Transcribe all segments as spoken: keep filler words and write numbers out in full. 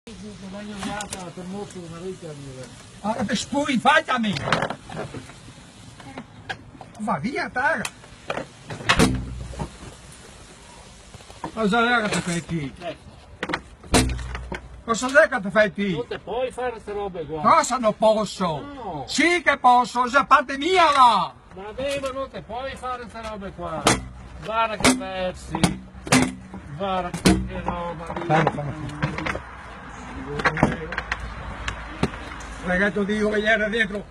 Te vegno via, te moso una vita, mio. Ah, te sputo in facia a mi! Va via, tara! Cosa xe che te fai ti? Eh. Cosa xe che te fai ti? No te pol far ste robe qua. Cosa no poso? No. Sì che poso, xe parte mia là! Vabè, ma no te pol far ste robe qua. Varda che versi. Varda che roba. Fermo, fermo, fermo. Ragazzi, digo che ieri dentro,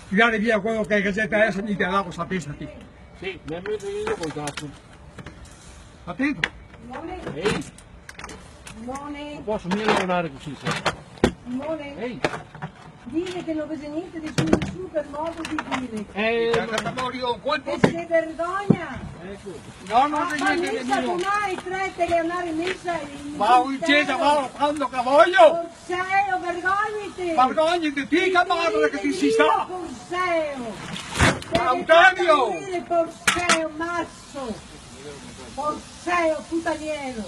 tirare via quelo che, che xe adeso, mi te lavo sta testa ti. Sì, me meto io col cazo. Attento. Ehi. Simone. No poso mia lavorare cusì, sa. Simone. Ehi. Dile che no ghe xe gnente de su, su per modo de dire. Eh, ma... Cazzo, Mario, un colpo. E se vergogna. Eco. No, no, a far mesa, no. Come mai tre te le andare in mesa in... Vao in chiesa, vao quando che voglio. Porseo, vergognate. Vergognate, ti che madre che ti si sta. Porseo. Antonio. Porseo, masso. Porseo, putaniero.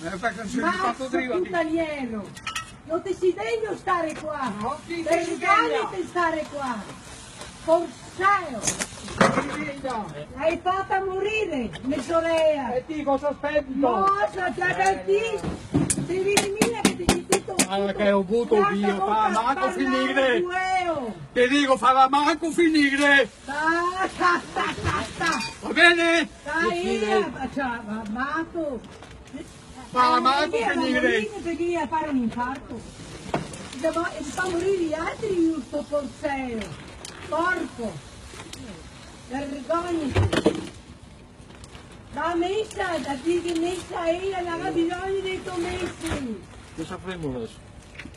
Eh, perché non si è fatto prima, ti. Masso putaniero. No te si degno stare qua. No, chi te si degna? Vergognate stare qua. Porseo. Chi te si degna? L'hai fatta morire, me sorella. E ti cosa aspetti? Cosa te aspetti? Te vedi mia che te si tutto... Guarda che ho avuto io, fa manco finire. Te dico, farà manco finire. Sta, sta, sta, sta, sta. Va bene? Dai, eh, ma, cioè, ma, ma tu... Ma, ma tu che dire? Perché io fare un infarto. Devo, e fa morire gli altri, giusto, Porseo. Porco. Vergognati. Va a mesa, da chi che mesa è, non ha bisogno dei tuoi mesi. Cosa faremo adesso?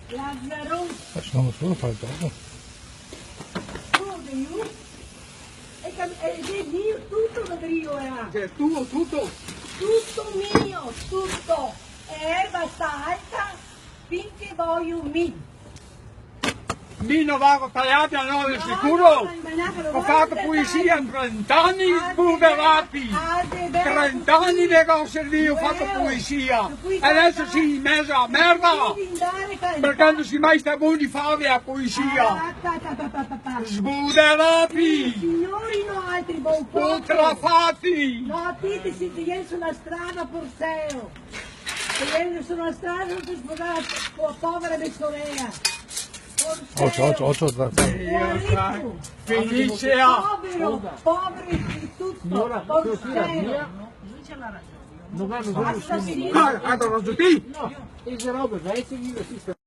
Lazzaro. Adesso non solo fare il gioco. Come, io? E cam-, e xe mio tuto, Rodrigo, eh. Xe tuo tuto? Tuto mio, tuto. E erba sta alta finché voglio mi. Mi no vago taià, no, de sicuro. No, no, no, no, no. Go fato puisia in trenta ani, sbuderati. Trenta ani che go servio, go fato puisia. E adeso si in mezo a merda. Perché no si mai sta boni fare a puisia. Sbuderati. Signori, no, altri boni. Putrefati. No, ti, ti si, ti su la strada, Porseo. E io sono a strada, non ti sposare la po-, povera mia sorella. Ocio, ocio, ocio, ocio. Felice, ah. Povero, povero di tutto, signora, Porseo. Non ha ragione. Assassino. Ah, ha ragione. No, e se robe vecchie, io esisto.